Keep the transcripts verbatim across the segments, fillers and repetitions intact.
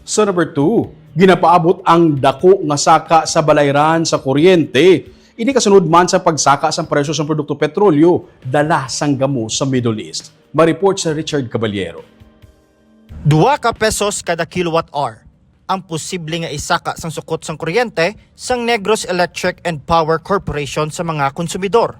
Sa number two, ginapaabot ang dako nga saka sa balayran sa kuryente. Ini kasunod man sa pagsaka sang presyo sang produkto petrolyo dala sang gamo sa Middle East. Ma-report sa Richard Caballero. Dua ka pesos kada kilowatt hour ang posible nga isaka sang sukot sang kuryente sang Negros Electric and Power Corporation sa mga konsumidor,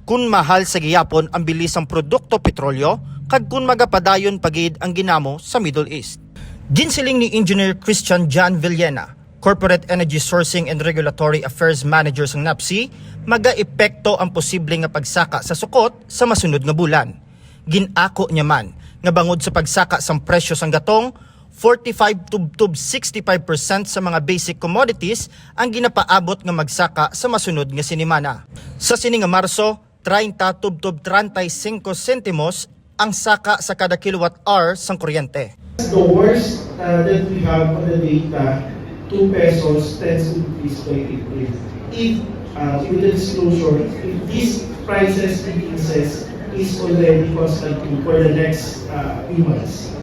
kun mahal sa gihapon ang bili sang produkto petrolyo kag kun magapadayon pa gid ang ginamo sa Middle East. Ginsiling ni Engineer Christian John Villena, Corporate Energy Sourcing and Regulatory Affairs Manager sang NEPC, magaepekto ang posible nga pagsaka sa sukot sa masunod nga bulan. Gin-ako niya man nga bangod sa pagsaka sang presyo sang gatong, forty-five tubtob sixty-five percent sa mga basic commodities ang ginapaabot nga magsaka sa masunod nga sinimana. Sa sini nga Marso, treinta tubtob treinta y cinco sentimos ang saka sa kada kilowatt hour sang kuryente. The worst uh, that we have on the data, two pesos tends to increase by April. If uh, with the disclosure, if these prices increases is already constant for the next uh, few months.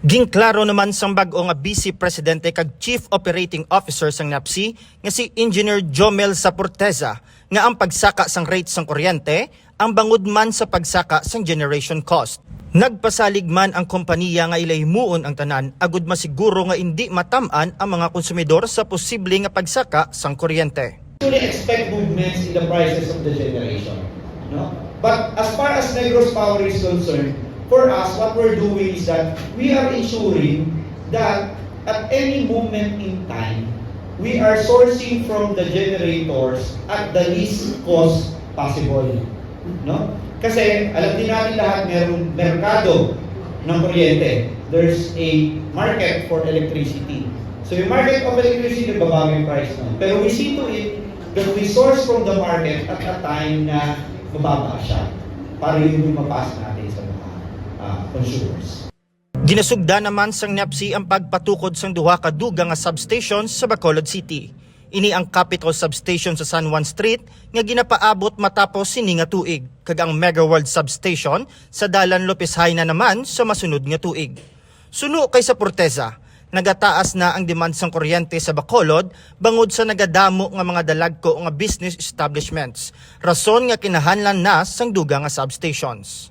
Ginklaro naman sang bag-o nga Vice Presidente kag Chief Operating Officer sang NEPC nga si Engineer Jomel Saporteza nga ang pagsaka sang rate sang kuryente ang bangod man sa pagsaka sang generation cost. Nagpasalig man ang kompaniya nga ila himuon ang tanan agud masiguro nga indi matam-an ang mga konsumidor sa posible nga pagsaka sang kuryente. Actually expect movements in the prices of the generation. No? But as far as Negros Power is concerned, for us, what we're doing is that we are ensuring that at any moment in time, we are sourcing from the generators at the least cost possible. No? Kasi alam din natin lahat, merong merkado ng kuryente. There's a market for electricity. So yung market of electricity, nagbabago yung price nun. Pero we see to it that we source from the market at a time na mababa siya para yun yung mapas natin sa mga ah, consumers. Ginasugdan naman sang NEPC ang pagpatukod sang duha ka dugang nga substations sa Bacolod City. Ini ang Capitol Substation sa San Juan Street nga ginapaabot matapos sini nga tuig, kag ang Megaworld Substation sa Dalan Lopez Jaena naman sa masunod nga tuig. Suno kay Saporteza, nagataas na ang demand sang kuryente sa Bacolod bangod sa nagadamo nga mga dalagko nga business establishments, rason nga kinahanglan na sang dugang nga substations.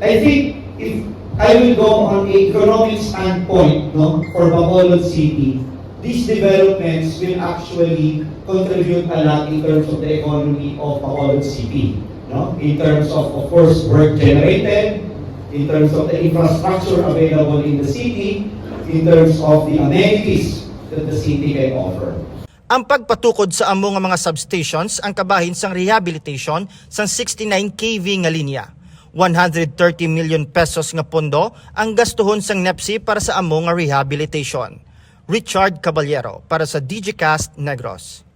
I think if I will go on a economic standpoint, no, for Bacolod City, these developments will actually contribute a lot in terms of the economy of Bacolod City. No? In terms of, of course, work generated, in terms of the infrastructure available in the city, in terms of the amenities that the city can offer. Ang pagpatukod sa amo nga mga substations ang kabahin sang rehabilitation sang sixty-nine K V nga linya. One hundred thirty million pesos nga pondo ang gastuhon sang NEPC para sa amo nga rehabilitation. Richard Caballero para sa Digicast Negros.